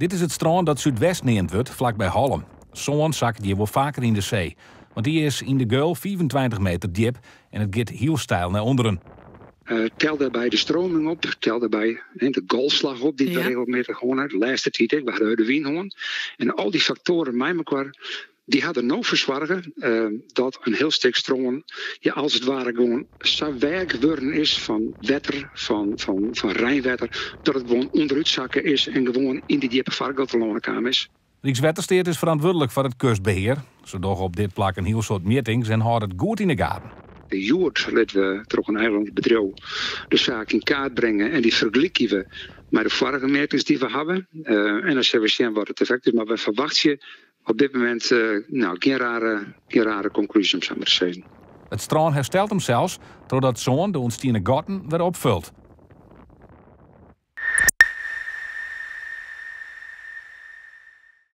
Dit is it strân dat Súdwest neamd wurdt, flakby Hollum. Sân sakket hjir wol faker yn de see, want dy is yn de geul 25 meter djip en it giet hiel steil nei ûnderen. Tel dêrby de streaming op, tel dêrby de golfslach op dy't we regelmjittich hân ha. De lêste tiid ek, we ha de hurde wyn hân. En al dy faktoaren mei mekoar, dy ha der no foar soarge dat in hiel stik strân ja, as it ware gewoan sa weak wurden is fan wetter, fan reinwetter, dat it gewoan ûnderút sakke is en gewoan yn dy djippe fargeul telâne kaam is. Rykswettersteat is ferantwurdlik foar it kustbehear. Se dogge op dit plak in hiel soad mjittings en hâlde it goed yn 'e gaten. Hjoed litte we troch in eilandsbedriuw de saak yn kaart bringe en dy fergelykje we mei de foarige mjittings dy't we hawwe. En dan sille we sjen wat it effekt is. Mar we ferwachtsje op dit momint no, gjin rare, gjin rare konklúzjes om sa mar te sizzen. It strân herstelt himsels trochdat sân de ûntstiene gatten wer opfult.